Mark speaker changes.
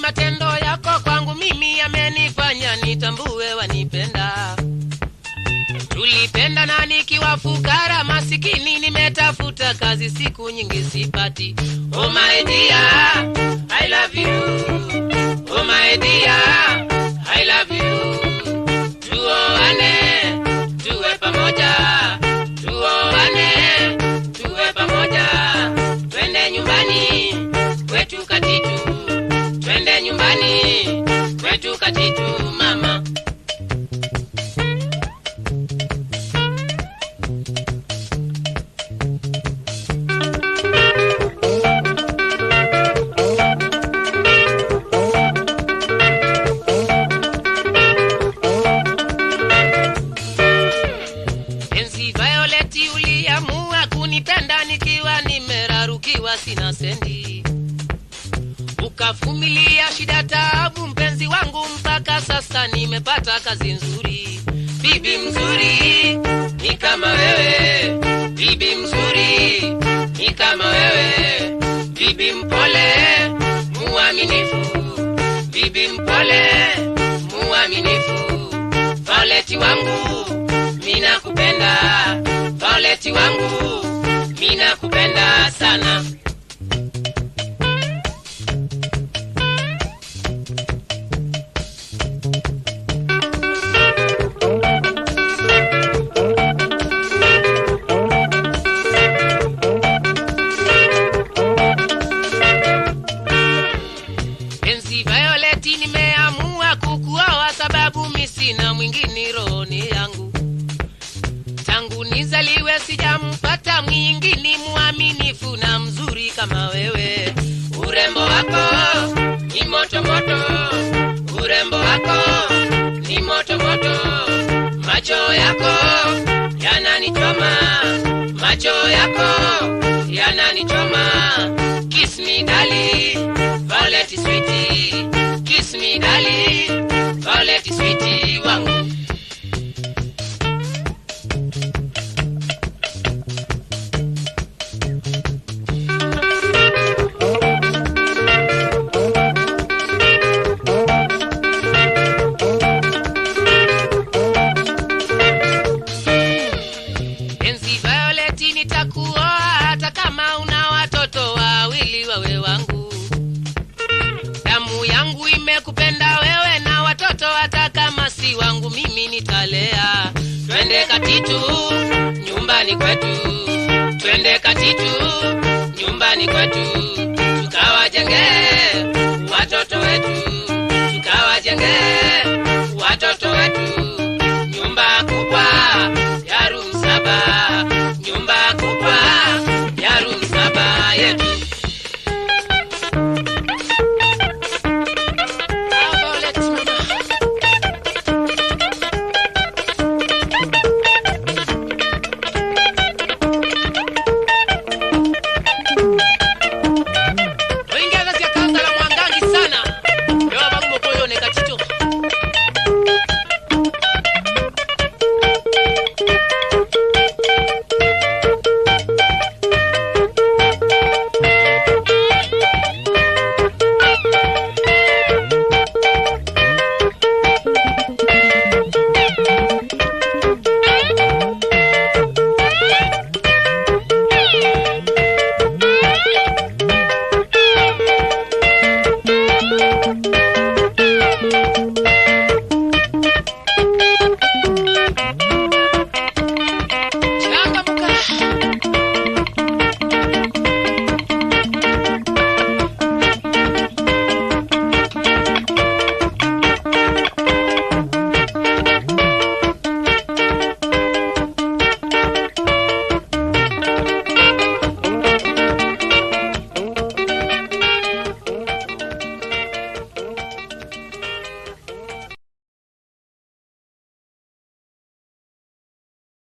Speaker 1: Matendo yako kwangu mimi yamenifanya nitambue wanipenda. Tulipenda na nikiwa fukara masikini, nimetafuta kazi siku nyingi sipati. Oh my dear, I love you. Oh my dear, I love you. Tuoane, tuwe pamoja. Tuoane, tuwe pamoja. Twende nyumbani kwetu Katitu. Twende nyumbani kwetu Katitu mama. Penzi Violet, uliamua kunipenda nikiwa nimerarukiwa sina sendi. Ukavumilia shida taabu mpenzi wangu mpaka sasa nimepata kazi nzuri. Bibi mzuri ni kama wewe, bibi mzuri ni kama wewe, bibi mpole muaminifu, bibi mpole muaminifu. Violet wangu mina kupenda, Violet wangu mina kupenda sana. Penzi Violet, nimeamua kukuoa sababu mimi sina mwingine rohoni yangu. Tangu nizaliwe sijampata mwingine muaminifu na mzuri kama wewe. Urembo wako ni moto moto, urembo wako ni moto moto. Macho yako yananichoma, macho yako yananichoma. Kiss me darling, Violet sweetie, kiss me darling, Violet sweetie wangu. Penzi Violet, nitakuoa hata kama una watoto wawili wawe wangu. Damu yangu imekupenda wewe na watoto hata kama si wangu mimi nitalea. Twende Katitu nyumbani kwetu, twende Katitu nyumbani kwetu.